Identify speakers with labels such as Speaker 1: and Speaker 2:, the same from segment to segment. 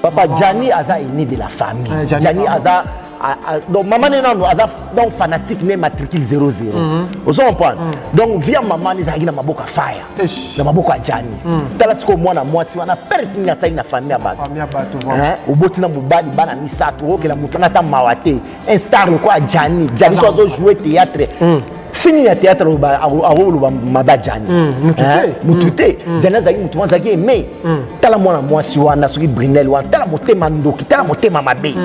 Speaker 1: Papa Gianni aza aîné de la famille.
Speaker 2: Eh, Gianni,
Speaker 1: Gianni
Speaker 2: pardon.
Speaker 1: aza donc maman ne nano aza donc fanatique ne matricule 00. Ozo comprendre? Donc via maman ezalaki na maboko ya Faya.
Speaker 2: Eish.
Speaker 1: Na maboko ya Gianni. Tala sikoyo mwana mwasi wana perte nini asali na famille ya bato.
Speaker 2: Famille ya bato, voilà.
Speaker 1: Hein? Oboti na mobali bana misato, okokela moto wana ata mawa te. Un star lokola Gianni. Gianni so azo jouer théâtre. Fini ya théâtre akoloba mabe ya Gianni.
Speaker 2: Mutu
Speaker 1: Hein?
Speaker 2: te.
Speaker 1: Mutu te. Gianni azalaki mutu moko azalaki aimé. Tala mwana mwasi wana soki Brinel wana, tala motema ndoki, tala motema mabe.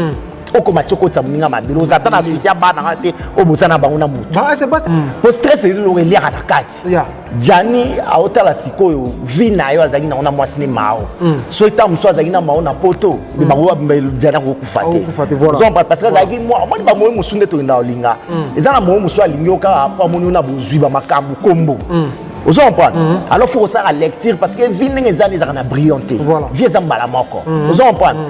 Speaker 1: Okoma ti okotisa moninga mabe, oza ata na souci ya bana nga te oyo boza na bango na motu.
Speaker 2: Bah, c'est pas
Speaker 1: Po stress eloko eliaka na kati. Gianni aotala sikoyo vie na yo azalaki nango na mwasi ne mao. Soki ntango mosusu azalaki na mao na poto, me bango Gianni akokufa te.
Speaker 2: Akokufa te, voilà.
Speaker 1: Ozompa, parce que azalaki mwa omoni bamoyo mosusu nde tokenda kolinga. Eza na moyo mosusu alingi yo kaka po amoni yo na bozwi bamakambo kombo. Ozo comprendre? Alors faut kosala lecture parce que vie ndenge eza ezalaka na brillant te. Vie eza mbala moko. Ozo comprendre?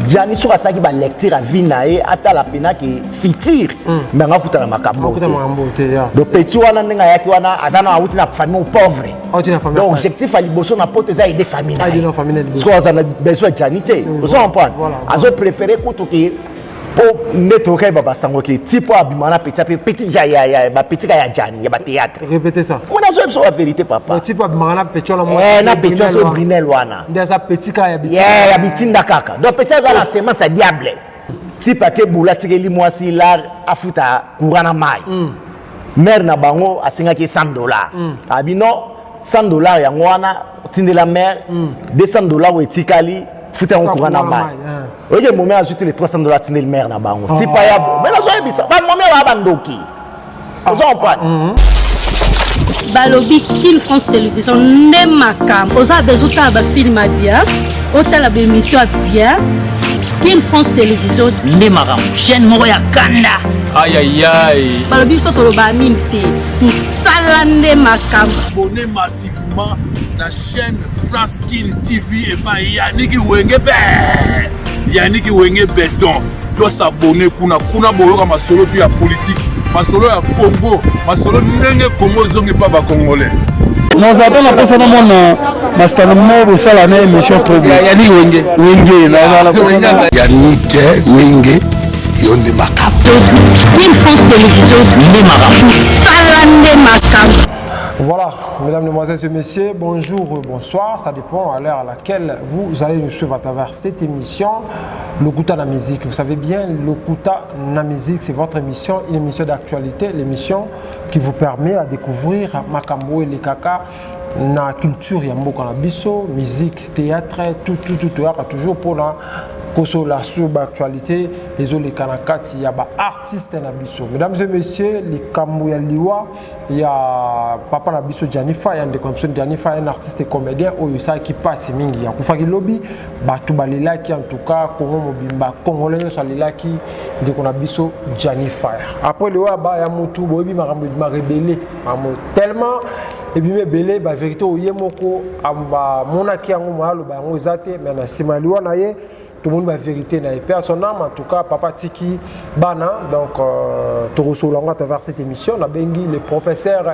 Speaker 1: Gianni soki asalaki balecture ya vie na ye, atala pena ke futur me anga akutana makambo
Speaker 2: Akuta
Speaker 1: te.
Speaker 2: Makambo te, ya.
Speaker 1: Donc petit wana ndenge ayaki wana aza na awuti na famille pauvre.
Speaker 2: Awuti na famille
Speaker 1: Donc
Speaker 2: ya pasi.
Speaker 1: objectif ya liboso na poto eza aider famille na
Speaker 2: Aider
Speaker 1: ye.
Speaker 2: na famille na liboso.
Speaker 1: Soki aza na besoin ya Gianni te. Ozo comprendre?
Speaker 2: Voilà.
Speaker 1: Azo préféré kutu ke mpo nde tokayeba basango ke ti mpo abima na petit ape petit ya bapetit ka ya Gianni ya bathéâtre.
Speaker 2: Répétez ça.
Speaker 1: Mpona azoyebi biso bavérité, papa.
Speaker 2: Le type abimaka na petit wana.
Speaker 1: Eh, na petit so Brinel wana.
Speaker 2: Nde aza petit kaka ya biti.
Speaker 1: Yeah, ya bitinda kaka. Donc petit aza na semence ya diable. Type ake bula atikeli mwasi lar afuta courant na mai. Mare na bango asengaki 100 $. Abi non, 100 $ yango wana tindela mare, 200 $ oyo etikali futa yango courant na mai. Oyoke momi azwi ti le 300 $ atindeli mare na bango. Type aya bo me nazoyebisa bamomi baa bandoki. Ozo comprendre?
Speaker 3: Balobi Kin France Télévision nde makambo. Oza besoin otala bafilm ya bien, otala baémission ya bien, Kin France Télévision
Speaker 4: nde makambo, chaîne moko ya kanda.
Speaker 5: Ayayay.
Speaker 3: Balobi biso toloba mingi te, mosala nde makambo.
Speaker 6: Abonnez massivement la chaîne France Kin TV et pas Yannick Wenge be Yannick Wenge Béton doit s'abonner kuna kuna. Boyoka masolo tu ya politique, masolo ya Congo, masolo ndenge Congo ezongi pa bacongolais.
Speaker 7: Naza mpe na mposa namona masitano mo bosala na émission trop bien.
Speaker 8: Yannick Wenge.
Speaker 7: Wenge nazala mposa.
Speaker 8: Yannick Wenge, yo nde makambo.
Speaker 3: Kin France Télévision
Speaker 4: nde makambo.
Speaker 3: Mosala nde makambo.
Speaker 2: Voilà, mesdames, mesdemoiselles et messieurs, bonjour ou bonsoir, ça dépend à l'heure à laquelle vous allez nous suivre à travers cette émission, Lokuta na musique. Vous savez bien, Lokuta na musique, c'est votre émission, une émission d'actualité, l'émission qui vous permet à découvrir makambo elekaka na culture ya mboka na biso, musique, théâtre, tout, tout, tout, tout, toujours pour la kosola sur l'actualité ezoleka na kati ya baartiste na biso. Mesdames et messieurs, likambo ya liwa ya papa na biso Gianni Faya, ndeko na biso Gianni Faya, un artiste et comédien oyo esalaki mpasi mingi, akufaki lobi, bato balelaki, en tout cas Congo mobimba, congolais nyonso alelaki ndeko na biso Gianni Faya. Après liwa ya ba ya mutu, boyebi makambo ebimaka ebele, makambo tellement ebimi ebele, bavérité oyo ye moko bamonaki yango, moya aloba yango eza te. Mais na nsima ya liwa na ye, tomoni bavérité na ye mpe à son âme. En tout cas, papa tiki bana, donc tokosolola yango à travers cette émission. Nabengi le professeur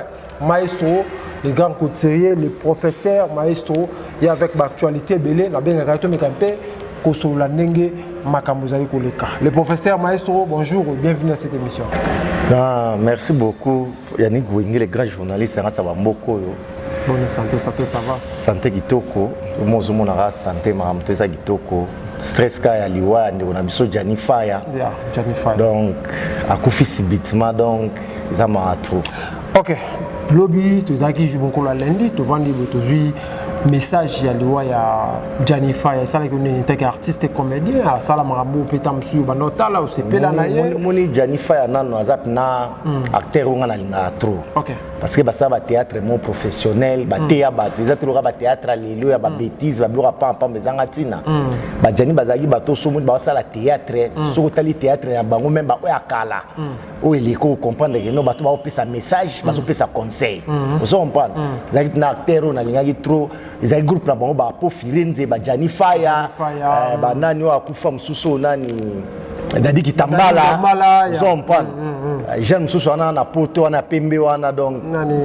Speaker 2: maestro, le grand couturier, le professeur maestro ye avec baactualité ebele. Nabengaka ye, tomeka mpe kosolola ndenge makambo ezali koleka. Le professeur maestro, bonjour, bienvenue à cette émission.
Speaker 1: Ah, merci beaucoup Yannick Wenge, le grand journaliste na kati ya bamboka oyo.
Speaker 2: Bonne santé, santé ça va?
Speaker 1: Santé kitoko, mo ozomonaka santé makambo to eza kitoko. Stress kaka ya liwa ya ndeko na biso Gianni Faya.
Speaker 2: Yeah, Gianni Faya.
Speaker 1: Donc akufi subitement, donc eza mawa trop.
Speaker 2: Ok, lobi tozalaki mokolo ya lundi, tovandi boye, tozwi message ya liwa ya Gianni Faya. Esalaki nini nteke artiste comédien asala makambo mpe ta mosusu banda otala osepela na ye?
Speaker 1: Moni Gianni Faya nano aza mpena acteur oyo nga nalingaka trop. Parce que basala bathéâtre mo professionnel, bateya bato. Eza te loka bathéâtre ya lelo ya babêtise, babiloko ya pampamba ezanga ntina. Bajani bazalaki bato somoni baosala théâtre. Soki otali théâtre ya bango, même baoyo ya kala oyo eleki, ocomprendre ke no bato baopesa message, bazopesa conseil. Ozo comprendre? Ezalaki mpena acteur oyo nalingaki trop. Ezalaki groupe na bango, bapo Firenze, bajani Faya,
Speaker 2: Faya.
Speaker 1: Banani oyo akufa mosusu oyo nani, Dadi Kitambala.
Speaker 2: Kitambala, ya.
Speaker 1: Ozo comprendre? Jeune mosusu wana na poto wana pembe wana, donc
Speaker 2: nani,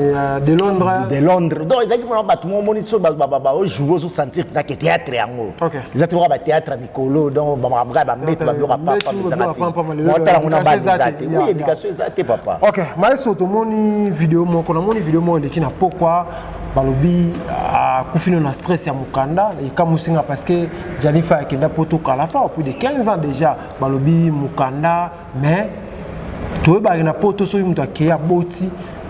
Speaker 2: de Londres.
Speaker 1: De Londres. Donc ezalaki mpona bato mo omoni so baojoue, ozosentir nake théâtre yango eza te lokola bathéâtre ya mikolo. Donc bamakambo kaka bambeto, babiloko ya papa ezanga te. Otala yango na bana eza te. Oui, éducation eza te, papa.
Speaker 2: Ok, maestro, tomoni video moko, namoni video moko eleki na pokwa, balobi akufi no na stress ya mokanda. Ekamusinga parce que Djany Fay akenda poto kala fa, plus de 15 ans déjà. Balobi mokanda, mais toyebaki na poto soki moto akei, aboti,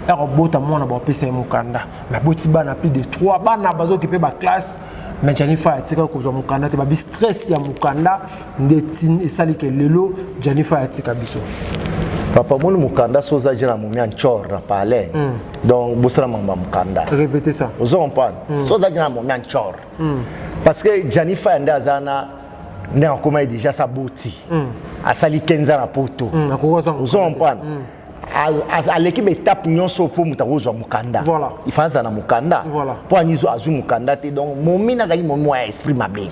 Speaker 2: akobota mwana, bapesa ye mokanda. Mais aboti bana plus de 3 bana, bazoki mpe baclasse, mais Djany Fay atikaki kozwa mokanda te. Babi stress ya mokanda nde esali ke lelo Djany Fay atika biso.
Speaker 1: Papa, moni mokanda, so oza je na momi ya ncor na palais, donc bosala mambo ya mokanda.
Speaker 2: Répétez ça.
Speaker 1: Ozo comprendre? So oza je na momi ya ncor, parce que Djany Fay nde aza na ndenge akomaki déjà, sa boti, asali 15 na poto. Ozo comprendre? Aleki baétape nyonso mpo moto akozwa mokanda, il faut azala na mokanda. Mpo anizo azwi mokanda te. Donc momi nazalaki momi mwa ya esprit mabe,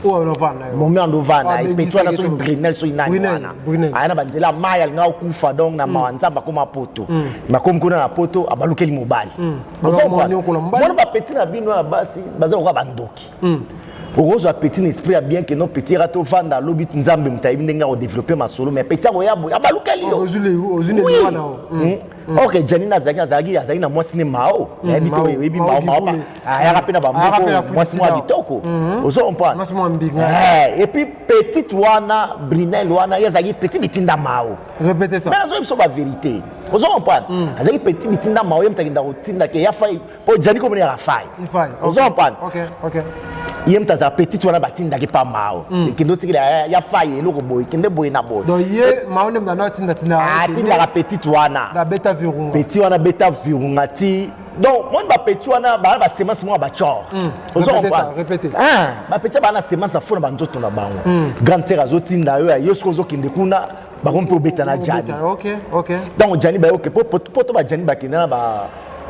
Speaker 1: momi ando ovanda petit wana, soki Brinel, soki nani wana, aya na banzela ya mai, alingaka kokufa. Donc na mawa Nzambe akoma poto, makomi kuna na poto, abalukeli mobali. Mona bapeti na bino ya basi baza lokola bandoki. Okozwa petit na esprit ya bien ke no petit yaka tovanda, alobi Nzambe moto ayebi ndenge akodévelopper masolo, mais petit akoya boye, abalukeli yo. Ok, Djany azalaki na mwasi ne Mao, nayebi te oyebi Mao. Mao ayaka mpe na bamboko, mwasi mwa kitoko, ozo comprendre? Et puis petite wana Brinel wana, ye azalaki petit bitinda Mao.
Speaker 2: Répétez ça.
Speaker 1: Mais nazoyebi biso bavérité, ozo comprendre? Azalaki petit bitinda Mao, ye moto akenda kotinda ke ya Fay, mpo Djany komoni yaka Fay, ozo comprendre? Ye moto azala petite wana, batindaki pa Mao, ekende otikela ya Fay eloko boye, ekende boye na boye.
Speaker 2: Donc ye Mao nde moto atindatinda?
Speaker 1: Atindaka petite wana.
Speaker 2: Beta Virunga.
Speaker 1: Petit wana beta Virunga ti. Donc moni bapeti wana baa basemence moko ya bacor, ozo comprendre? Bapeti baa na semence afo na banzoto na bango. Grande sœur azotinda yo, ya yo soki ozokende kuna, bango mpe obeta na Djany. Donc Djany bayoke po to baDjany bakende na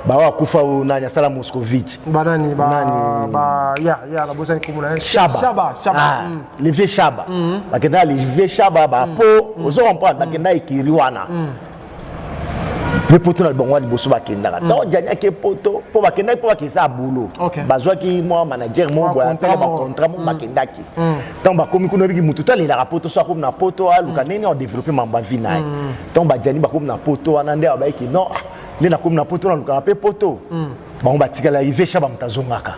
Speaker 1: bawa akufa oyo nani asala Moscovitch.
Speaker 2: Banani? Ba ya ya nabosani kombo na ye.
Speaker 1: Shaba.
Speaker 2: Shaba, Shaba.
Speaker 1: Ah, le vieux Shaba. Bakenda le vieux Shaba bapo, ozo comprendre? Bakenda ekiri wana mpe poto na bango liboso bakendaka. Ntango Djany ake poto, mpo bakendaki mpo bakesa bulo, bazwaki mwa manager moko boye, asala bacontrat moko, bakendaki. Ntango bakomi kuna, oyebiki motu to alelaka poto, so akomi na poto, aluka ndenge adévelopper mambo ya vie na ye. Ntango baDjany bakomi na poto wana, nde abayiki non, nde nakomi na poto, nalukaka mpe poto. Bango batikala, Ive Shaba moto azongaka,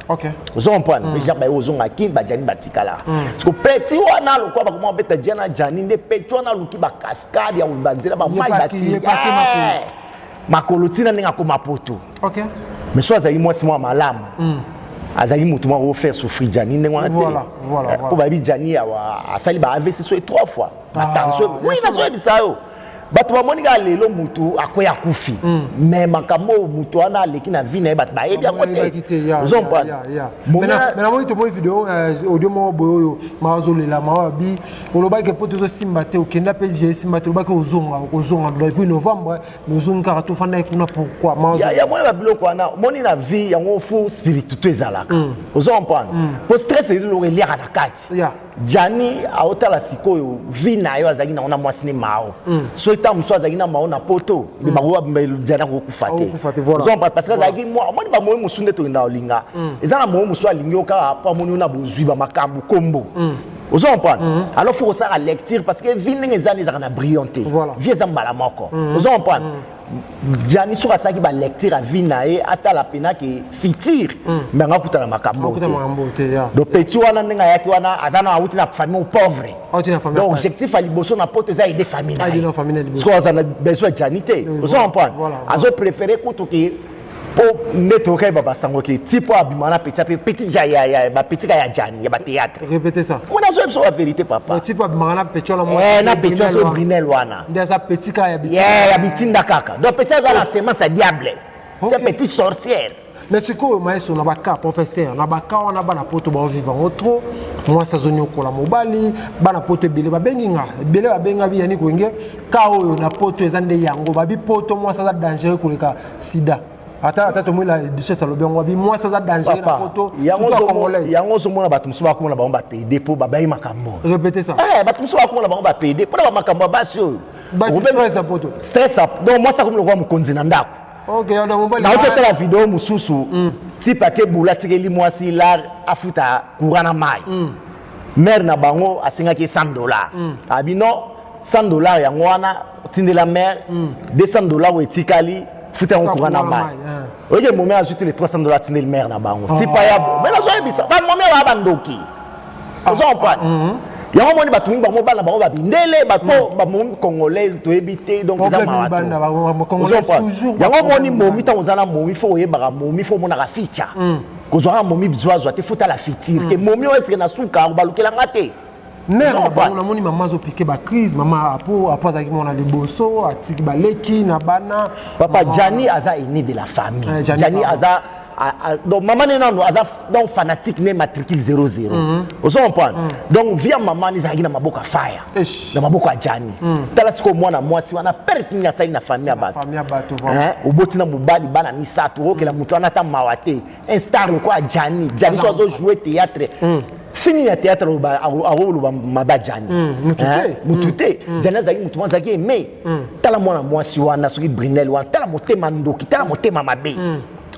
Speaker 1: ozo comprendre? Mpe Jacques baye ozonga kini, baDjany batikala. Parce que petit wana lokwa bakoma babeta Djany na Djany, nde petit wana aluki bacascade ya banzela bamai, bati makolo ntina ndenge akoma poto. Mais so azalaki mwasi mwa malamu, azalaki motu moko ofaire souffrir Djany ndenge wana te, mpo bayebi Djany awa asali ba AVC so trois fois, batension. Oui, nazoyebisa yo, bato bamoni kaka lelo mutu akwei, akufi, mais makambo oyo mutu wana aleki na vie na ye, bato bayebi yango te, ozo comprendre?
Speaker 2: Mais namoni, tomoni video, audio moko boye oyo maozolela mao abi olobaki po tozosimba te, okenda mpe je esimba te, olobaki ozonga, okozonga depuis novembre, mais ozongi kaka, tofandaki kuna pourquoi?
Speaker 1: Ya moni babiloko wana, omoni na vie yango fu spiritualité ezalaka, ozo comprendre? Po stress eloko eliaka na kati. Djany aotala sikoyo vie na yo, azalaki nango na mwasi ne Mao. Soki ntango mosusu azalaki na Mao na poto, me bango Djany akokufa te, parce que azalaki omoni bamoyi mosusu nde tokenda kolinga. Eza na moyi mosusu alingi yo kaka po amoni yo na bozwi bamakambo kombo, ozo comprendre? Alors faut kosala lecture, parce que vie ndenge eza, ezalaka na brillant te, vie eza mbala moko, ozo comprendre? Djany soki asalaki balecture ya vie na ye, atala pena ke futur, me anga akutana makambo te. Donc petit wana ndenge ayaki wana, aza na awuti na famille pauvre, donc objectif ya liboso na poto eza aider famille na ye. Soki aza na besoin ya Djany te, ozo comprendre? Azopréféré kutu ke mpo nde tokayeba basango ke ti mpo abima na petit ape petit bapeti ka ya Djany ya bathéâtre.
Speaker 2: Répétez ça.
Speaker 1: Mona azoyebi biso bavérité, papa.
Speaker 2: Ti mpo abimaka na petit wana?
Speaker 1: Na petit azo Brinel wana.
Speaker 2: Nde aza petit ka ya
Speaker 1: ya bitinda kaka. Donc petit aza na semence ya diable, c'est petit sorcière.
Speaker 2: Mais sikoyo maestro, na baka professeur, na baka wana, bana poto baovivre yango trop. Mwasi azoniokola mobali, bana poto ebele babengi nga, ebele babenga bi Yani Wenge ka oyo na poto eza nde yango babi poto mwasi aza dangereux koleka sida. Ata ata tomoni la duchesse alobi yango abi mwasi aza danger na poto, surtout ya congolaise.
Speaker 1: Yango ozomona bato mosusu bakomona bango bapede mpo babayi makambo.
Speaker 2: Répétez ça.
Speaker 1: Eh, bato mosusu bakomona bango bapede mpo na bamakambo ya basi oyo.
Speaker 2: Basi stress ya poto.
Speaker 1: Stress, donc mwasi akomi lokola mokonzi na ndako.
Speaker 2: Ok, donc mobali.
Speaker 1: Nauti otala video mosusu, type ake bula, atikeli mwasi lar afuta courant na mai. Mare na bango asengaki 100 $. Abi non, 100 $ yango wana tindela mare, 200 $ oyo etikali futa yango courant na mai. Oyoke momi azwi te le 300 $ atindeli mare na bango. Type aya bo me nazoyebisa bamomi baa bandoki, ozo comprendre? Yango moni bato mingi bango bana bango babindele bato bamomi congolaise toyebi te, donc eza mawa. Yango moni momi, ntango oza na momi, faut oyebaka momi, faut omonaka ficha kozwaka momi bizwazwa te, faut tala futur ke momi oyo esike na suka balukelanga te.
Speaker 2: Mare na bango, namoni mama azopike bacrise. Mama apo apo azalaki mwana liboso, atiki baleki na bana.
Speaker 1: Papa Jani aza aîné de la famille. Jani aza, donc mama ne nano aza donc fanatique ne matricule 00, ozo comprendre? Donc via mama ne ezalaki na maboko ya faya, na maboko ya Jani. Tala sikoyo mwana mwasi wana, perte nini asali na famille ya bato? Oboti na mobali bana misato, okokela moto wana ata mawa te. Un star lokola Jani, Jani so azojoue théâtre, fini ya théâtre akoloba mabe Jani mutu te. Jani azalaki mutu mo azalaki aimé. Tala mwana mwasi wana, soki Brinel wana, tala motema ndoki, tala motema mabe.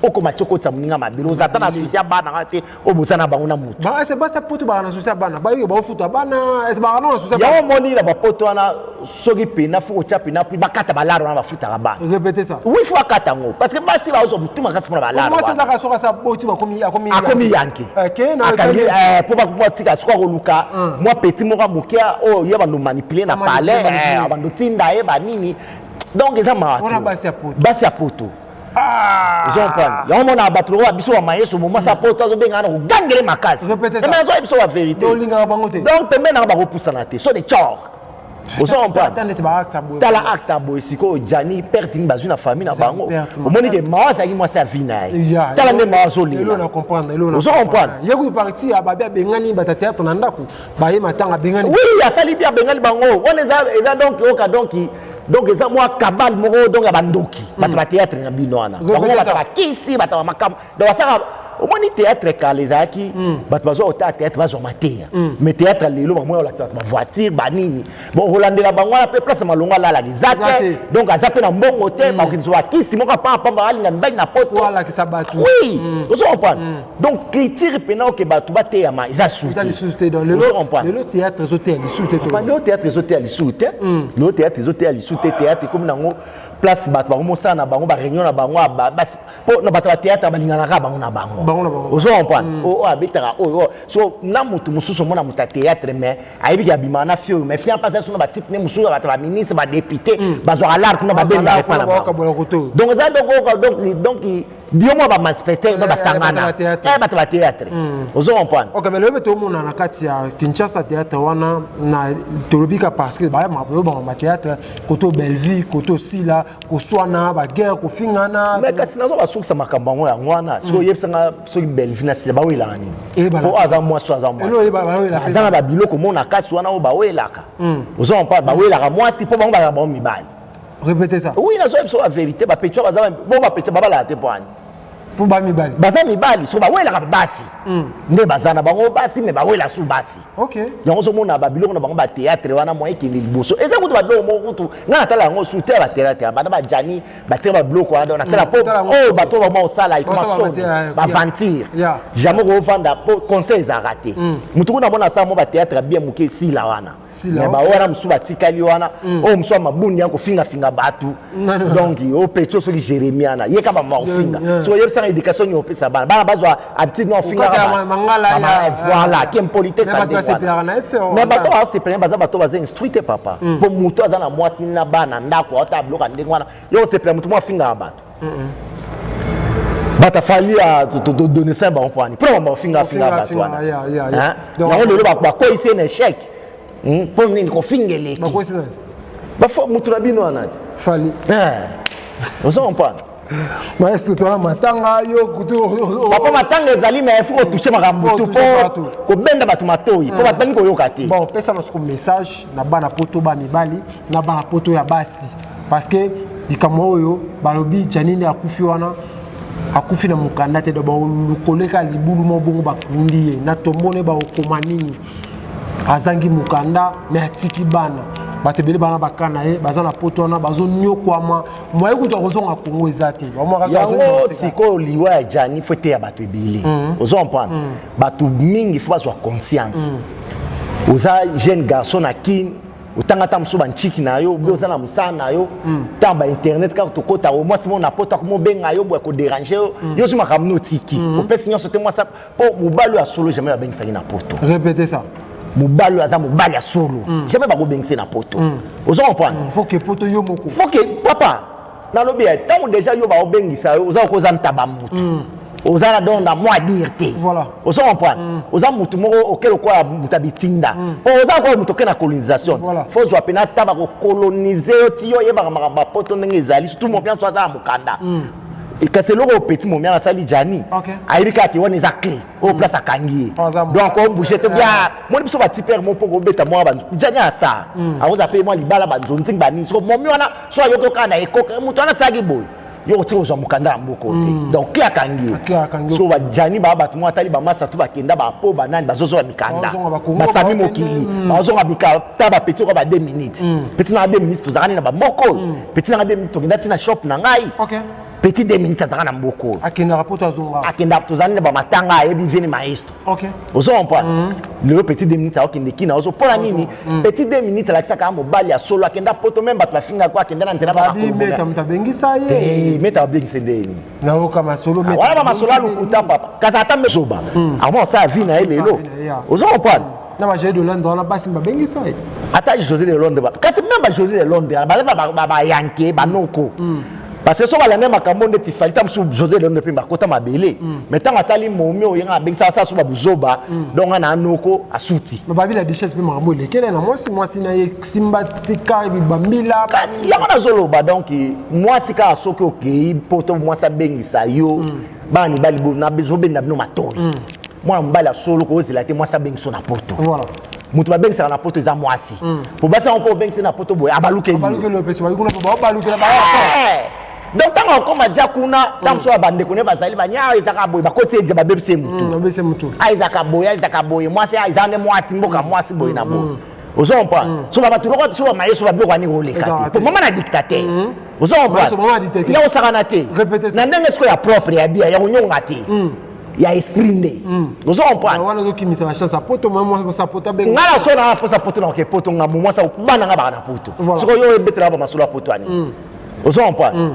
Speaker 1: Okoma ti okotisa moninga mabe, oza ata na souci ya bana nga te oyo boza na bango na mutu.
Speaker 2: Basi poto baka na souci ya bana, bayoki baofuta bana, baka na souci.
Speaker 1: Yango moni na bapoto wana, soki pena faut kotya pena puis bakata balaro wana bafutaka bana.
Speaker 2: Répétez ça.
Speaker 1: Oui, faut bakata yango parce que basi bazozwa motu makasi mpona balaro.
Speaker 2: Mwasi azaka soki asa boti, akomi
Speaker 1: akomi yanke mpo batika. Soki akoluka mwa petit moko ya moke oyo ye bando manipule na palais, bando tinda ye banini, donc eza mawa. Basi ya poto, ozo comprendre? Yango mona bato lokola biso bamayeso, momwasi apoto azobengana na kogangele makasi, mais azoya biso bavérité. Donc pembeni nanga bakopusana te, so de chor, ozo comprendre? Tala acte ya boye sikoyo, Jani, perte nini bazwi na famille na bango? Omoni ke mawa azalaki mwasi ya vie na ye, tala nde mawa azolela, ozo comprendre?
Speaker 2: Ye kutu parti ya babi abengani bato ya théâtre na ndako, baye matanga, abengani.
Speaker 1: Oui, asali bi abengani bango wana, eza donc oyoka donc eza mwa kabale moko donc ya bandoki, bato ba théâtre na bino wana, bango bato bakisi, bato bamakambo. Donc basaka, omoni théâtre kala ezalaki bato bazwa kotala théâtre, bazwa mateya, mais théâtre lelo bamoya olakisa bato bavoiture banini. Bon, kolandela bango wana mpe place malongo alalaka eza te, donc aza mpe na mbongo te, bakokende bakisi moko apambapamba, alinga mibali na poto. Oui, ozo comprendre? Donc culture mpena oke bato bateyama eza
Speaker 2: lisusu te. Lelo théâtre ezoteya lisusu te.
Speaker 1: Lelo théâtre ezoteya lisusu te, lelo théâtre ezoteya lisusu te. Théâtre ekomi nango place bato bango mosala na bango, baréunion na bango, mpo na bato ya théâtre balinganaka bango na bango, ozo comprendre? Oyo abetaka oyo so na motu mosusu, omona moto ya théâtre mais ayebiki abimaka na fi oyo, mais fia mpasi aso na batype ne mosusu, bato baministre, badéputé, bazwaka lar kuna, babendaka epa na bango. Donc eza donc dio mwa bamalfaiteur do basangana, bato ba théâtre, ozo comprendre?
Speaker 2: Ok, mais loyebi tomona na kati ya Kinshasa théâtre wana na tolobi ka parce que bayobanga bathéâtre koto Bellevue, koto Sila, koswana, baguerre, kofingana.
Speaker 1: Mais kasi nazo basukisa makambo yango, yango wana soki oyebisanga soki Bellevue na Sila bawelaka nini, po aza mwasi, aza mwasi, aza na babiloko mona kati wana oyo bawelaka, ozo comprendre? Bawelaka mwasi mpo bango bazala bango mibali.
Speaker 2: Répétez ça.
Speaker 1: Oui, nazoyebi biso bavérité. Bapetio baza bo bapetio babalaka te mpo ani?
Speaker 2: Mpo bamibali.
Speaker 1: Baza mibali, so bawelaka basi nde baza na bango basi, mais bawela su basi. Yango ozomona babiloko na bango bathéâtre wana, mwa ekende liboso eza kutu babiloko moko kutu ngai natala yango su te ya bathéâtre. Banda bajani batika babiloko wana, natala mpo oyo bato bama osala ekoma soni, baventure jamais kovanda mpo conseil ezalaka te. Motu kuna amona asala mo bathéâtre bien moke esila wana, mais baoyo wana mosusu batikali wana, oyo mosusu ya mabundi ya kofingafinga bato, donc opetio soki Jérémie wana ye kaka bama kofinga, soki oyebisanga éducation nini opesa bana, bana bazwa habitude no ofingaka, voilà, ki impolitesse. Mais bato baosepelani baza bato baza instruit te, papa, mpo moto aza na mwasi na bana ndako, aota biloko ya ndenge wana, yo osepela moto mo afingaka bato? Bato afali todonesa bango mpo wani mpona bamba bafingafinga bato wana. Yango lelo bakweyisi ye na échec. Mpo nini kofinga eleki mutu na bino wana ti?
Speaker 2: Fali.
Speaker 1: Ozo comprendre?
Speaker 2: Maestro, toza matanga, yo kutu.
Speaker 1: Papa, matanga ezali, mais faut kotouche makambo tu mpo kobenda bato matoi, mpo bato balingi koyoka te.
Speaker 2: Bon, pesa na soko message na bana poto ba mibali, na bana poto ya basi, parce que likambo oyo balobi Janine akufi wana. Akufi na mokanda te, do baolukoleka libulu mo bongo bakundi ye na tombo ne, baokoma nini? Azangi mokanda, me atiki bana. Bato ebele bana baka na ye baza na poto wana, bazonyokwama, moye kutu akozonga Kongo eza te.
Speaker 1: Yango sikoyo liwa ya Jani faut eteya bato ebele. Ozo comprendre? Bato mingi faut bazwa conscience. Oza jeune garçon na Kine, otanga ata mosusu banchiki na yo, obi oza na mosala na yo, ntango bainternet kaka tokota, o mwasi mo na poto akomobenga yo boye, kodéranger yo. Yo ozwi makambo no, otiki, opesi nyonso te mwasi, mpo mobali oyo ya solo jamais babengisaki na poto.
Speaker 2: Répétez ça.
Speaker 1: Mobali oyo aza mobali ya solo, jamais bakobengisa na poto. Ozo comprendre?
Speaker 2: Faut que poto yo moko.
Speaker 1: Faut que papa, nalobi ya ntango déjà yo baobengisa yo, oza koza ntaba motu, oza na donc na mot à dire te. Ozo comprendre? Oza motu moko oke lokola moto ya bitinda, mpo oza lokola moto oke na colonisation. Faut ozwa pena ata bakocoloniser yo ti yo oyebaka makambo ya poto ndenge ezali, surtout mopian so aza na mokanda. Kasi eloko oyo petit momian asali Jani, ayebi kaka ke wana eza clé oyo place akangi ye, donc obouge te. Bia moni biso batipere mo mpo kobeta mwa Jani ya star, akoza mpe mwa libala banzonzingi banini. Soko momi wana so ayoki kaka na ekoke, moto wana asalaki boye, yo kotika kozwa mokanda ya mboka te. Donc clé akangi ye. So bajani baa bato moko atali bamasa tu bakenda bapo banani bazozwa mikanda, basami mokili, bazozonga ta bapetit oka ba 2 minutes. Petit nanga 2 minutes, tozalaka nini na bamboka oyo? Petit nanga 2 minutes, tokenda ntina shop na ngai. Petit 2 minutes azalaka na mboka oyo.
Speaker 2: Akendaka poto, azonga.
Speaker 1: Akendaka, tozali na bamatanga, ayebi veni maestro. Ozo comprendre? Lelo petit 2 minutes akokende kina ozo mpona nini? Petit 2 minutes alakisaka mobali ya solo, akenda poto, même bato bafingaka, akenda na nzela.
Speaker 2: Meta moto abengisa ye.
Speaker 1: Meta abengisa ndeni?
Speaker 2: Nayoka masolo.
Speaker 1: Wana bamasolo alukuta papa, kasi ata zoba ama osala vie na ye lelo. Ozo comprendre?
Speaker 2: Na ba José de Londres wana, basi babengisa ye.
Speaker 1: Ata José de Londres, kasi même ba José de Londres baza bayanke banoko, parce que so balanda makambo ndeti Fally, ta mosusu José de Londres mpe bakota mabele, mais ntango atali momi oyenga abengisa, asala so babuzoba, donc nga na anoko asuti.
Speaker 2: Babi la duchesse mpe makambo elekele na mwasi, mwasi na ye simba tika bambila.
Speaker 1: Yango nazoloba, donc mwasi kaka soki okei poto, mwasi abengisa yo, bana mibali zobenda bino matoi. Mwana mobali ya solo kozela te mwasi abengisa na poto. Moto babengisaka na poto eza mwasi, po basi yango mpo obengisi na poto boye, abalukeli. Donc ntango akóma dia kuna, ntango mosusu ya bandeko ne bazali banya, ezaka boye, bakoti ye dia, babebisi ye motu, ezaka boye, ezaka boye, mwasi eza nde mwasi mboka, mwasi boye na boye. Ozo comprendre? So babato loko so bamaye so babiloko wani koleka te, po mama na dictateur. Ozo comprendre? Ya kosakana te na ndenge sikoyo ya propre ya bia ya konyonga te, ya esprit nde. Ozo comprendre?
Speaker 2: Wana ozokimisa bachance ya poto.
Speaker 1: Nga na so na mposa poto, na oke poto, nga mo mwasi, bana nga baka na poto. Sikoyo yo oyebetelaka bamasolo ya poto ani? Ozo comprendre?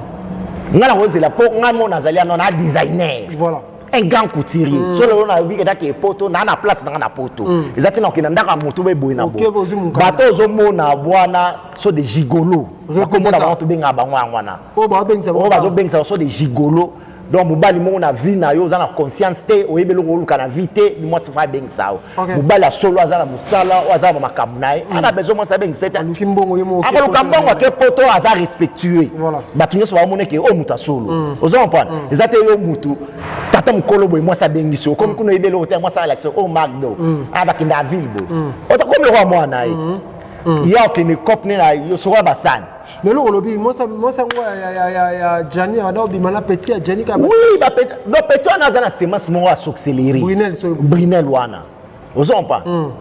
Speaker 1: Nga na kozela mpo nga mo nazali ano na designer, un grand couturier. So lelo nayebi kendaki poto, naa na place nanga na poto, eza te na okenda ndako ya moto boye na boye. Bato ozomona wana so de gigolo, bakomona bango, tobengaka bango yango wana oyo bazobengisa so de gigolo. Donc mobali moko na vie na yo oza na conscience te, oyebi eloko oluka na vie te, mwasi faut abengisa yo. Mobali ya solo aza na mosala oyo aza na makambo na ye, ana besoin mwasi abengisa te. Akoluka mbongo, ake poto, aza respectueux, bato nyonso baomona eke oyo moto asolo. Ozo comprendre? Eza te yo mutu tata mokolo boye, mwasi abengisi, okomi kuna, oyebi eloko te, mwasi alakisa oyo macdo aya, bakende ya ville boye, oza komi lokola mwana ye ti ya okende cope ne na yo soko ya basani.
Speaker 2: Mais eloko olobi, mwasi yango ya Jani abanda obima na petit ya Jani.
Speaker 1: Oui, donc petit wana aza na semence moko ya sorcellerie. Brinel wana. Ozo comprendre?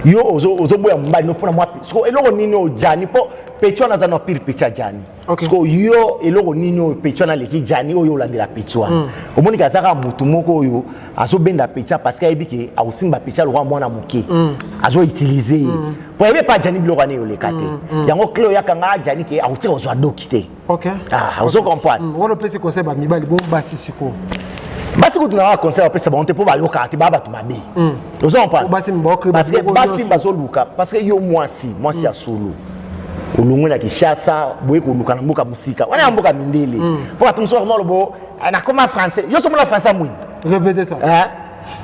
Speaker 1: Yo ozoboya mobali no mpona mwa siko eloko nini oyo Jani, mpo petit wana aza na pire petit ya Jani. Siko yo eloko nini oyo petit wana aleki Jani oyo olandela petit wana? Omoni ke aza kaka motu moko oyo azobenda petit parce que ayebi ke akosimba petit lokola mwana moke, azoutiliser ye po ayebi epa Jani biloko wana eyoleka te. Yango clé oyaka nga Jani ke akotika kozwa doki te. Ozo comprendre?
Speaker 2: Wana opesi conseil bamibali, bo basi sikoyo?
Speaker 1: Basi kutu na conseil bapesa bango te, mpo bayokaka te, baa bato mabe. Ozo comprendre? Parce que basi bazoluka, parce que yo mwasi, mwasi ya solo, olongwe na Kinshasa boye koluka na mboka mosika wana ya mboka mindele, mpo bato mosusu bakoma lobo nakoma français. Yo somona français mwindu?
Speaker 2: Répétez ça.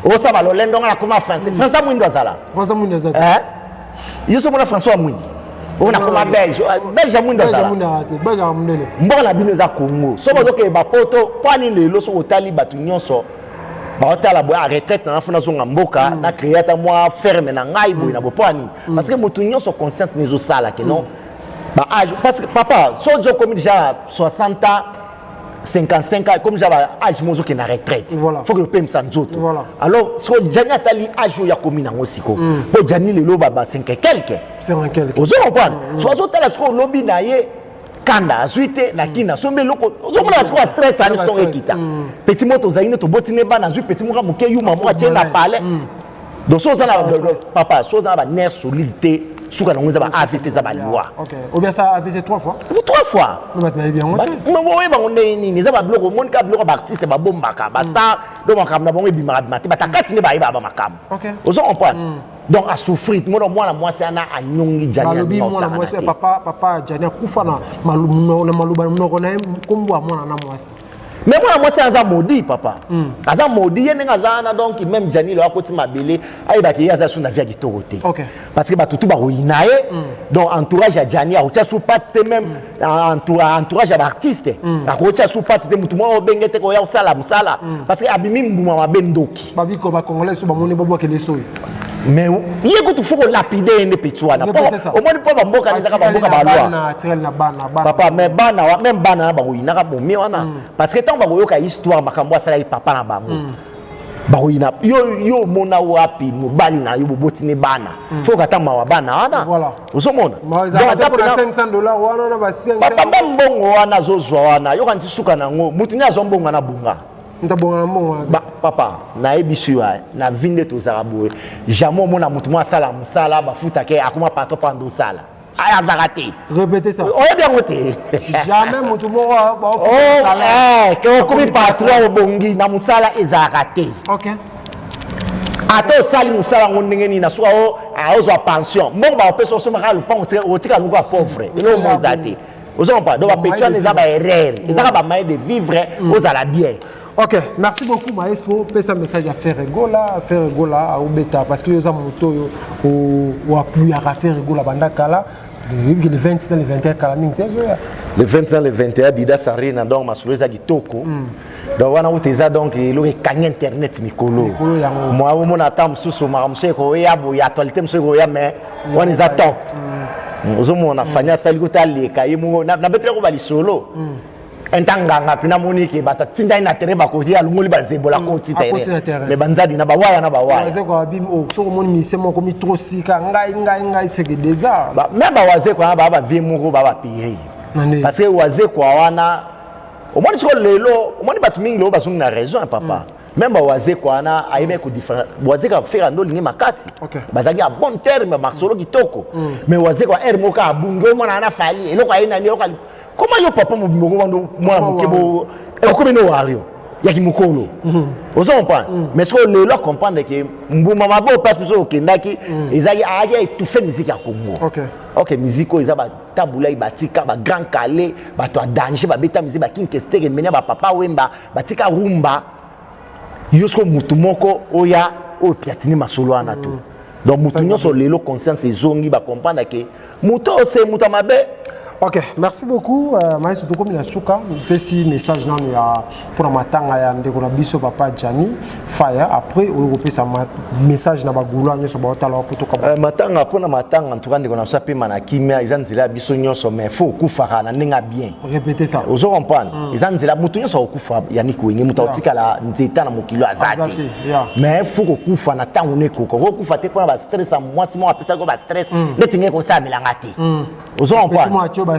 Speaker 1: Osaba lolendo, nga nakoma français. Français mwindu azala?
Speaker 2: Français mwindu azala.
Speaker 1: Yo somona français ya mwindu oyo nakoma belge, belge ya mwindu azala? Mboka na bino eza Congo. So bazokende bapoto mpo ani? Lelo soki otali bato nyonso baotala boye, a retraite na nga, faut nazonga mboka, na créer ata mwa ferme na ngai boye na boye. Mpo anini? Parce que moto nyonso conscience na ezosala ke non, ba âge, parce que papa, so okomi déjà 60 ans. 55 ans, comme genre âge moko ozokende na retraite.
Speaker 2: Voilà.
Speaker 1: Faut que opemisa nzoto.
Speaker 2: Voilà.
Speaker 1: Alors siko Jani atali âge oyo akomi nango siko, mpo Jani lelo ba 5 et quelque.
Speaker 2: 5 quelque.
Speaker 1: Ozo comprendre? So azotala sikoyo, olobi na ye kanda azwi te na kini, asombi eloko, ozomona sikoyo stress ani stongo ekita. Petit moko tozali nde toboti ne bana, azwi petit moko moke, yuma moko atie na palais. Donc so oza na papa, so oza na banerf solide te, suka nango eza ba AVC, eza baliwa.
Speaker 2: Ok, ou bien ça, AVC trois fois.
Speaker 1: Trois fois.
Speaker 2: Bato bayebi yango te.
Speaker 1: Oyebango ndenge nini? Eza babiloko omoni kaka, biloko baartiste babombaka, bastar. Donc makambo na bango ebimaka bima te, bato akati nde bayebaka bamakambo. Ozo comprendre? Donc asouffrir mona mwana mwasi wana anyongi Jani.
Speaker 2: Balobi mwana mwasi, papa Jani akufa na maloba na monoko na ye, nkombo ya mwana na mwasi.
Speaker 1: Mais mwana mwasi aza maudit, papa. Aza maudit ye ndenge aza wana. Donc même Jani lo akoti mabele, ayebaki ye aza su na vie ya kitoko te, parce que bato tu bakoyina ye. Donc entourage ya Jani akotia su pate te, même entourage ya baartiste akotia su pate te. Motu moko obenge te koya kosala mosala, parce que abimi mbuma mabe, ndoki.
Speaker 2: Babiko bacongolais so bamoni babwakele soyi.
Speaker 1: Mais ye kutu faut kolapider ye nde petit wana. Omoni, mpo bamboka ezaka bamboka balwa, papa. Mais bana, même bana na bakoyinaka bomi wana, parce que ntango bakoyoka histoire, makambo asalaki papa na bango, bakoyina yo. Yo omona wapi mobali na yo bobotini bana, faut kata mawa bana wana. Ozomona? Papa, mbe mbongo wana azozwa wana, yoka nti suka nango mutu nde azwa mbongo wana bunga. Papa, nayebi so yo na vie nde tozalaka boye. Jamais omona motu moko asala mosala, bafutake, akoma patron mpo ando osala, azalaka te.
Speaker 2: Répétez ça.
Speaker 1: Oyebi yango te.
Speaker 2: Jamais motu moko.
Speaker 1: Ke okomi patron, obongi na mosala, ezalaka te. Ata osali mosala yango ndenge nini, na suka ozwa pension, mbongo bakopesa, osomaka lopango, otika yango ya pauvre. Eloko mo eza te. Ozo comprendre? Donc bapetits wana eza baerreur, ezaka bamoyen de vivre, ozala bien.
Speaker 2: Ok, merci beaucoup maestro. Pesa message à Ferre Gola, Ferre Gola aobeta, parce que oza moto oyo oapuyaka Ferre Gola banda kala. Le 20 na le 21, kala mingi te ezoya.
Speaker 1: Le 20 na le 21, Adidas Arena. Donc masolo eza kitoko. Donc wana kuta eza, donc eloko ekangi internet mikolo.
Speaker 2: Mikolo yango.
Speaker 1: Mwa omona ata mosusu, makambo mosusu ekoya boye, actualité mosusu ekoya, mais wana eza top. Ozomona Fani asali kuta aleka ye moko, nabetelako balisolo ntanganga mpe namoni ke bato atindani na terrain, bakoki alongoli bazebola koti terrain, mais banzadi na bawaya na bawaya.
Speaker 2: Soki omoni mise moko mi trop sika, ngai ngai ngai, seke déjà.
Speaker 1: Me bawazekwa wana baa bavie moko, baa bapire, parce que wazekwa wana omoni siko lelo, omoni bato mingi lelo bazongi na raison ya papa. Même bawazekwa wana ayebaki kodifférence. Wazekwa, Ferre ndo olingi makasi, bazalaki ya bon terme, masolo kitoko. Mais wazekwa aire moko abungi, omona wana Fali eloko aye nani, eloko koma yo papa mobimba okobando mwana moke bo okomi no wario yaki mokolo. Ozo comprendre? Mais soki lelo acomprendre ke mbuma mabe opasi biso okendaki, ezalaki ayaki aétouffe musique ya Congo. Ok, musique oyo eza batabulai, batika bagrand Kale, bato ya danger babeta musique, bakinkestere menia, bapapa Wemba batika rumba. Yo soko motu moko oya oyo piatine masolo wana to. Donc motu nyonso lelo conscience ezongi, bacomprendre ke moto oyo se moto ya mabe.
Speaker 2: Ok, merci beaucoup maestro. Tokomi na suka. Mpesi message nano ya mpona matanga ya ndeko na biso papa Jani Faya, après oyo kopesa message na bagaulois nyonso baotala po toka.
Speaker 1: Matanga, mpona matanga, en tout cas ndeko na biso apema na kimia. Eza nzela ya biso nyonso, mais faut okufaka na ndenge ya bien.
Speaker 2: Répétez ça.
Speaker 1: Ozo comprendre? Eza nzela moto nyonso akokufa. Yannick Wenge, moto akotikala nzeta na mokili aza te, mais faut kokufa na ntango no ekoka. Okokufa te mpona bastress ya mwasi moko apesaki bastress neti ngai kosalamelanga te. Ozo comprendre?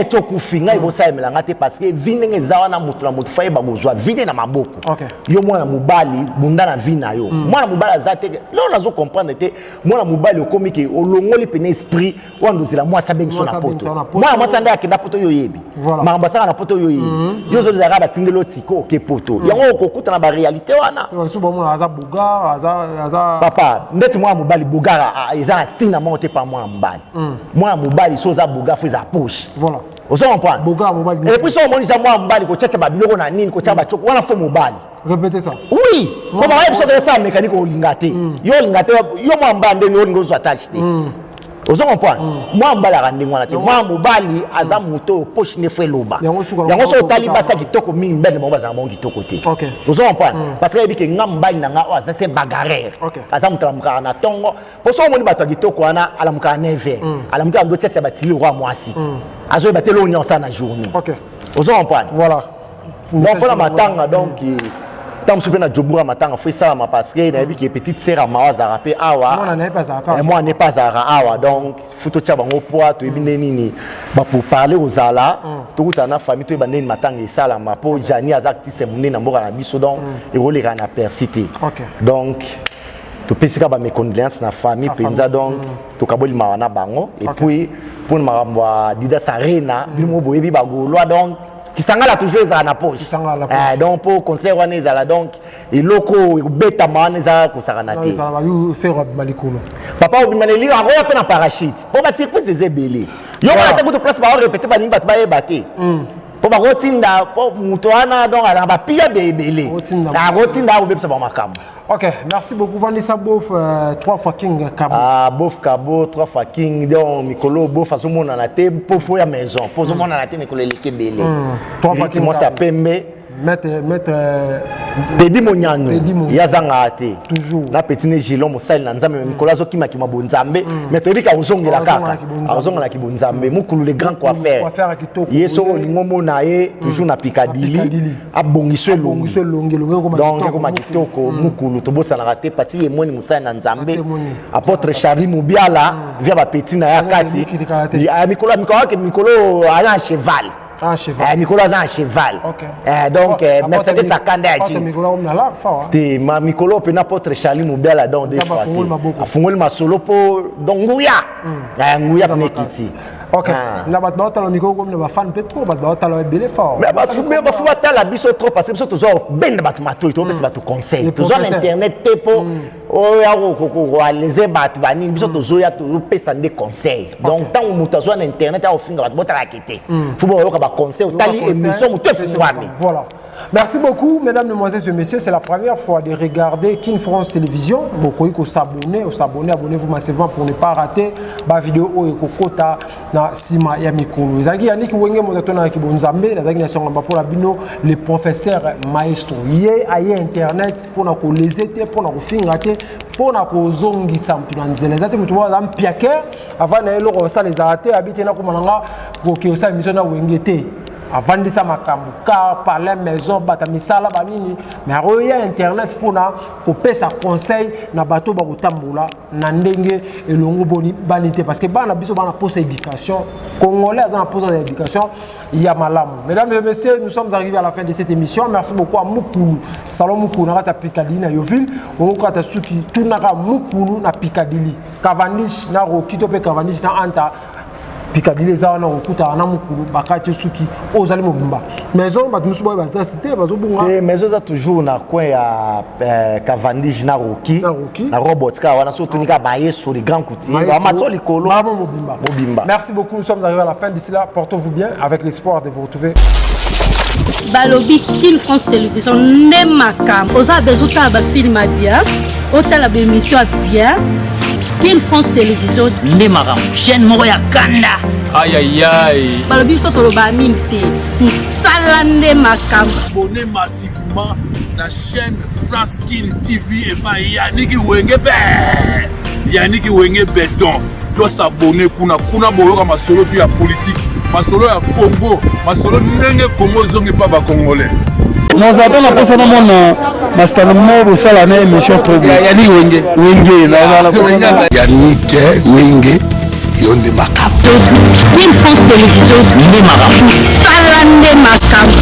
Speaker 1: Ti okufi, ngai ekosalemelanga te, parce que vie ndenge eza wana, moto na moto faut ayeba kozwa vie nde na maboko. Yo mwana mobali, bunda na vie na yo. Mwana mobali aza te lelo, nazo comprendre te. Mwana mobali okomi ke olongoli pene esprit wana, ozela mwasi abengi so na poto. Mwana mwasi ande akenda poto, yo oyebi makambo asala na poto, yo oyebi. Yo ozozalaka batindeli otiko oke poto, yango okokuta na baréalité wana. Papa, ndeti mwana mobali bogara eza na ntina moko te pa mwana mobali. Mwana mobali so oza bogar, faut eza poche. Ozo comprendre? Et puis so omoni eza mwana mobali kotiatia babiloko na nini, kotia bacoko wana, faut mobali.
Speaker 2: Répétez ça.
Speaker 1: Oui, po bayebi soki esala mécanique, olinga te. Yo olinga te, yo mwana mobali ndenge olinga ozwa tâche te. Ozo comprendre? Mwana mobali aka ndenge wana te. Mwana mobali aza moto oyo poche nde faut eloba. Yango so otali basi ya kitoko mingi, mbele bango bazala bango kitoko te. Ozo comprendre? Parce que ayebi ke nga mobali na nga oyo aza se bagarreur, aza moto alamukaka na ntongo. Po soki omoni bato ya kitoko wana, alamukaka 9 heures, alamukaka ndo tiatia batili lokwa mwasi, azoyeba te eloko nyonso asala na journée. Ozo comprendre?
Speaker 2: Voilà.
Speaker 1: Donc mpona matanga, donc ntango mosusu mpe na jobura matanga fo esalama, parce que nayebi ke petite sœur ya mawa azalaka mpe awa.
Speaker 2: Mwana na ye mpe azalaka.
Speaker 1: Mwana ye mpe azalaka awa, donc fo totya bango poa, toyebi nde nini bapourparler kozala, tokutana na famille, toyeba ndeni matanga esalama, mpo Jani aza artiste monene na mboka na biso, donc ekoleka na persi te. Donc topesi kaka bamécondoléance na famille mpenza, donc tokaboli mawa na bango. Et puis mpona makambo ya Didas Arena, bino mo boyebi bagaulois, donc Kisangala toujours ezala na poche.
Speaker 2: Kisangala na poche.
Speaker 1: Donc mpo concert wana ezala, donc eloko ekobetama wana eza kosakana te.
Speaker 2: Ezala babi faire abima likolo.
Speaker 1: Papa obima na elili, akoya mpe na parachute, mpo basurprise eza ebele. Yo wana te kutu place baorépéter, balingi bato bayeba te, mpo bakotinda, mpo moto wana donc azala bapia be ebele.
Speaker 2: Akotinda.
Speaker 1: Akotinda, akobebisa bango makambo.
Speaker 2: Ok, merci beaucoup. Vanessa Bof, trois fois King Kabo.
Speaker 1: Ah, Bof Kabo, trois fois King. Donc mikolo Bof azomonana te, mpo fo ya maison, mpo ozomonana te mikolo eleki ebele.
Speaker 2: Trois fois King
Speaker 1: Mwasi ya
Speaker 2: Kabo.
Speaker 1: pembe.
Speaker 2: Maître
Speaker 1: Tedi Monyano.
Speaker 2: Teddy Monyano.
Speaker 1: Ye azangaka te.
Speaker 2: Toujours.
Speaker 1: Na petit ne gilon, mosali na Nzambe. Mikolo azokimakima bonzambe, mais toyebi ka kozongela kaka.
Speaker 2: Azongelaki bonzambe.
Speaker 1: Azongelaki bonzambe. Mokulu, le grand coiffeur.
Speaker 2: Coiffeur ya kitoko.
Speaker 1: Ye soki olingi omona ye toujours na Pikadili.
Speaker 2: Picadilly.
Speaker 1: Abongiso elongi.
Speaker 2: Abongiso elongi, elongi ekoma
Speaker 1: Donc
Speaker 2: kitoko.
Speaker 1: ekoma kitoko. Mokulu tobosanaka te, pati ye moni mosali na Nzambe.
Speaker 2: Pati Emoni.
Speaker 1: Apôtre Charlie Mobiala via bapeti na ye akati.
Speaker 2: Mikili kala te.
Speaker 1: Ah, mikolo mikolo ake, mikolo aza na cheval.
Speaker 2: Ah, cheval.
Speaker 1: Mikolo aza na cheval. Donc Mercedes akanda ya
Speaker 2: Apôtre
Speaker 1: jeep.
Speaker 2: Mikolo akomi na la fa.
Speaker 1: Te, ma mikolo mpe na apôtre Charlie Mobiala, donc des
Speaker 2: Nzambe
Speaker 1: fois
Speaker 2: afungoli
Speaker 1: te.
Speaker 2: maboko.
Speaker 1: Afungoli masolo, mpo donc nguya. Nguya mpena ekiti.
Speaker 2: Ok.
Speaker 1: Ah.
Speaker 2: Na bato baotala mikolo komi na bafan mpe trop, bato baotala ebele fort.
Speaker 1: Mais bafu batala biso trop, parce que biso tozwa kobenda bato matoi, topesa bato conseil.
Speaker 2: Les
Speaker 1: Tozwa na
Speaker 2: professeurs.
Speaker 1: internet te mpo oyo koaleze bato banini. Biso tozoya, tozopesa nde conseil. Donc ntango moto azwa na internet akofinga bato, botalaki te, fo boyoka baconseil, otali émission, moto efungwami.
Speaker 2: Voilà. Merci beaucoup, mesdames, mesdemoiselles et messieurs. C'est la première fois de regarder Kin France Télévision. Beaucoup il s'abonner, s'abonner, abonnez-vous massivement pour ne pas rater ba vidéo oyo ekokota na sima ya mikolo. Ezalaki Yannick Wenge moto na ki bonzambe, nazalaki na songa pour la bino, le professeur maestro. Ye aye internet pour na ko léser te, pour na ko finga te, pour na ko zongisa mutu na nzela. Eza te mutu moko aza mpiaker avant na eloko osala ezala te, habite na komona nga koki osala émission na Wenge te. Avandisa makambo car palais, maison, bato ya misala banini, mais akoya internet mpona kopesa conseil na bato bakotambola na ndenge elongo boni bani te, parce que bana biso bana posa éducation. Congolais aza na posa ya éducation ya malamu. Mesdames et messieurs, nous sommes arrivés à la fin de cette émission. Merci beaucoup à Mukulu Salon, Mukulu na kati ya Picadilly na Yoville. Okokata suki, tunaka Mukulu na Picadilly, Cavendish na Roki to mpe Cavendish na Anta. Picadilly eza wana, okutaka na Mokulu, bakati suki oyo ozali mobimba. Maison, bato mosusu boye batasi te, bazobunga.
Speaker 1: Te, maison eza toujours na coin ya Cavendish na Roki.
Speaker 2: Na Roki.
Speaker 1: Na robot kaka wana, so otuni kaka Maestro, le grand couturier, bamati likolo.
Speaker 2: Bravo, mobimba.
Speaker 1: Mobimba.
Speaker 2: Merci beaucoup, nous sommes arrivés à la fin. D'ici là, portez-vous bien, avec l'espoir de vous retrouver.
Speaker 3: Balobi Kin France Télévision nde makambo. Oza besoin otala bafilm ya bien, otala baémission ya bien, Kin France Télévision
Speaker 4: nde makambo, chaîne moko ya kanda.
Speaker 5: Ayayay.
Speaker 3: Balobi biso toloba mingi te, mosala nde makambo.
Speaker 6: Abonnez massivement na chaîne France Kin TV epai Yaniki Wenge be, Yaniki Wenge Beton. Tos'abonner kuna, kuna boyoka masolo mpe ya politike, masolo ya Congo, masolo ndenge Congo ezongi mpa bacongolais.
Speaker 7: Naza mpe na mposa namona masitano moko bosala na émission trop.
Speaker 8: Yani Wenge.
Speaker 7: Wenge, nazala mposa.
Speaker 8: Yannick Wenge, yo nde makambo.
Speaker 3: Kin France Télévision
Speaker 4: nde makambo.
Speaker 3: Mosala nde makambo.